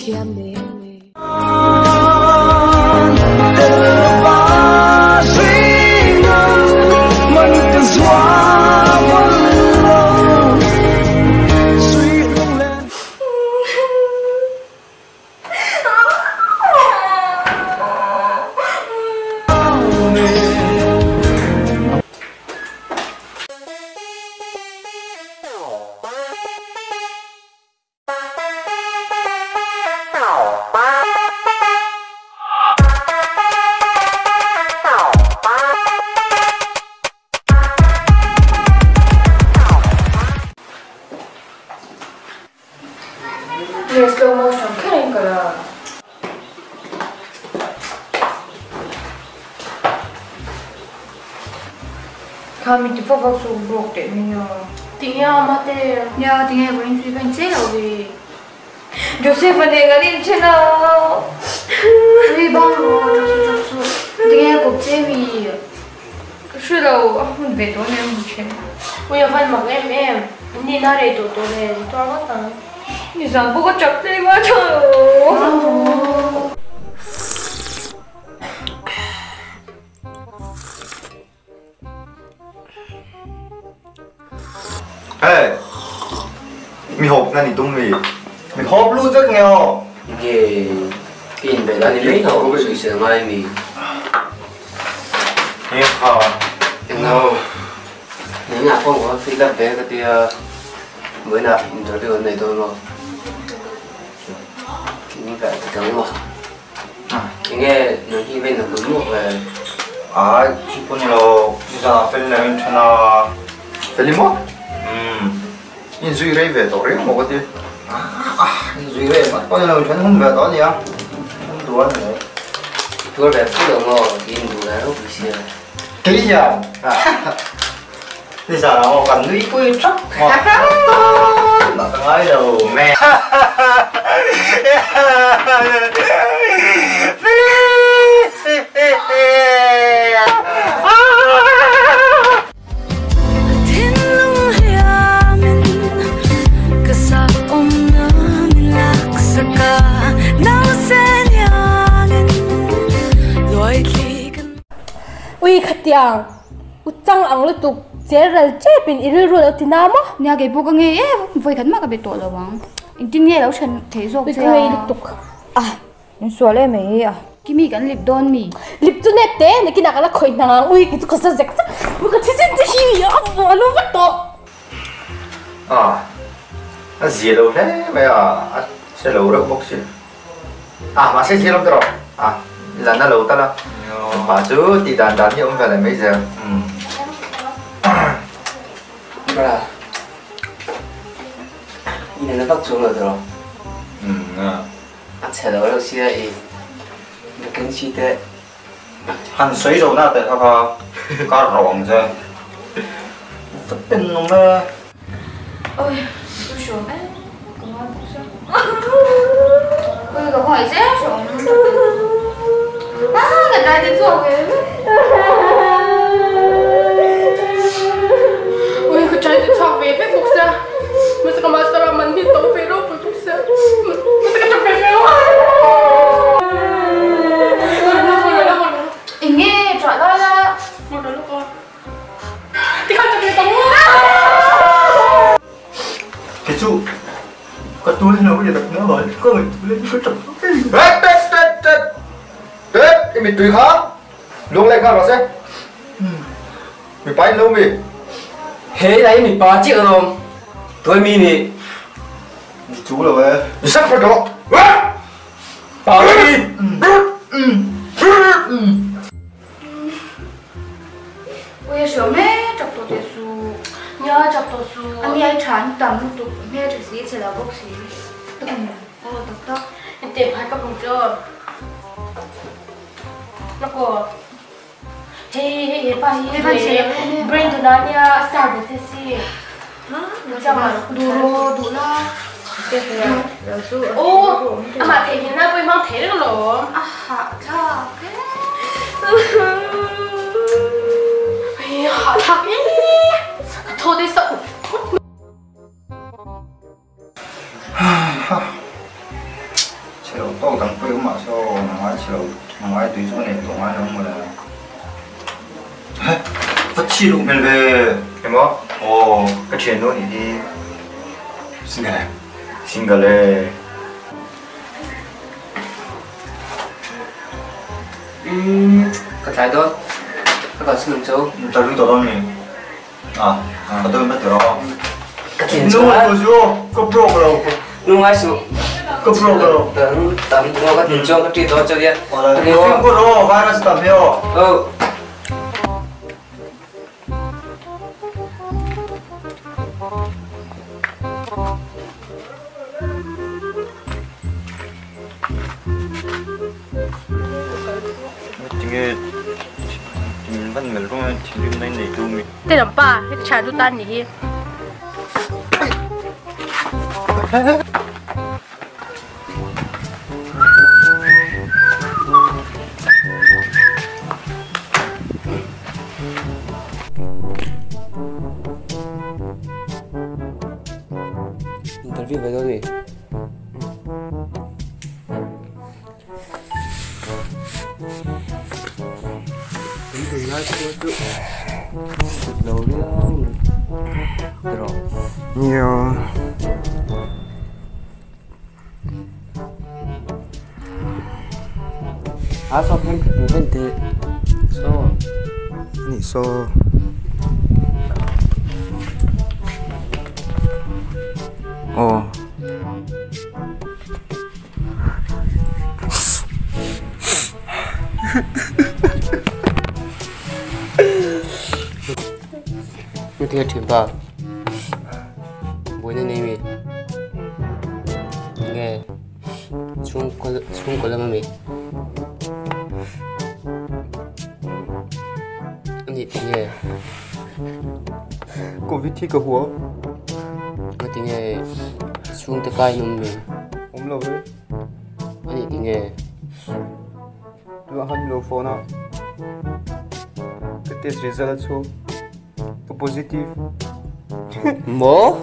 thiam e. Nge slow motion kher in kal a. Kha mi ti vak vak chu broke teh mai a. Tinge a mate. Nia tinge vawiin chu i va inchei lo ve. Joseph a nen kan inchen a. Ui bang rawh tap suh tap suh. Tinge a kawp che mi. Ka hre lo a hun ve tawh ania hmu then. Ui a van mak em em. Ni na rei tawh tawh nen tuar ngawt ang. Nizan pawh ka chak thei mai tho. Hey! Mi hawp na ni tum mi. Mi hawp lu zet nge aw. Nge ka inbeih dan ni mai tho ka sawisel ngai mi. Eng kha. Englo. Nangah pawh ka fill up ve ka tia. Vawiinah interview an nei dawn maw? Ni ka ti tang maw? Enge nang hi vawiin a hmun muak ve? Ai, chu pawh ni lo, nizanah fel leh in then a. Fel i maw? Umm, inzui rei ve tawh reng maw ka ti. Ah, inzui rei mat pawh ni lo, then hun ve tawh a nia. Then duh a ni mai. I tuar ve fu lo maw? Tiin duh lai ropui sia. Kei hian? Nizan ah kan nui pui thap maw? Mah ka ngai lo. Ui khatiang U chang ang lutuk cher ral tep in i rilru lo ti na maw? Nia kei pawh ka ngei em, vawi khat mah ka be tawh lo ang. Engtin nge lo then theih zawk che a? Ui ka ngei lutuk. Ah, min sual em mai a. Kimi kan lip dawn mi? Lip chu nep te, nakinah ka la khawih hnang ang. Ui kei chu ka sa zek zek. Ui ka thi chin che hi a a lo vat tawh. Ah, a zia lo hle mai a, a che lo reuh bawk si. Ah mahse thil awm tawh ah lan a lo tal a pa chu tih dan dan hi a awm ve leh mai zel. Bra i nena vak chuang lo tawh a chhe lo reuh sia i vacancy te han sawi zo na teh kha kha kar rawh ang che va ten awm e. Oi u hrawm em ka ngai bawk sia Ui ka khawngaih che hrawm Ah ka tlai te chhuak ve Ui ka tlai te chhuak ve vek bawk sia Masa ka mascara man hi to ve ropui bawk sia Masa ka tap ve ve Enge ṭah lai la Kei chu ka tual lo ni tak na mai ka ngaih tu lên ka tap Tet tet tet tet tet i mittui kha luang leh nghal rawh se mipa in lo mi He lai mipa chiah alawm tual mi nih Ni chu lo e ni sak phawt rawh Pa mi Ui a hriau mek chak tawh teh su. Nia chak tawh su. A ni ai tha an tam lutuk hmel tha si chhe lo bawk si. Aw tak tak. Inteh phai ka hmu chu. Nako. Hei hei he pa hi brain tu na nia star ve che si. Duh duh la. Aw amah theihnghilh na pawh i hmang thei reng alawm. A hahthlak e. Hei hahthlak e. Ka thaw te sa up up mai. Mahse aw ngai chhe lo, ngai tui chu ka nei tawh ngai lo mawle. He, va chhi luh hmel ve. Emaw? Aw, ka thian dawn nih hi. Single e. Single e. Umm, ka tlai dawn. Ka kalsan ang chu. Interview tawh dawn mi? Ah, ka dawn ta tiraw. Ka thian chu. Nu chu ka broke lo. Nu ngai suh. Ka broke lo. Tam tam tunga ka thian chuan ka ṭih dawn chu nia. Fimkhur aw, virus tam hi aw. Aw. Tinge min van melh rawng a thinrim na in nei tu mi. Te lam pa he tha du tan ni hi. Interview ve dawn mi. Kan tunlai khua chu kut lo viau mai tiraw. Nia. A saw pheng khat ni ven teh. Saw. Ni saw. Aw. Hetiang a thianpa buaina nei mi nge chhungkaw chhungkaw lam ami ani tinge Covid hi ka hua ngatinge chhungte kai an awm mi awm lo ve. Ani tinge? Tunah khan min lo phone a, ka test result a chhuak, ka positive. Maw?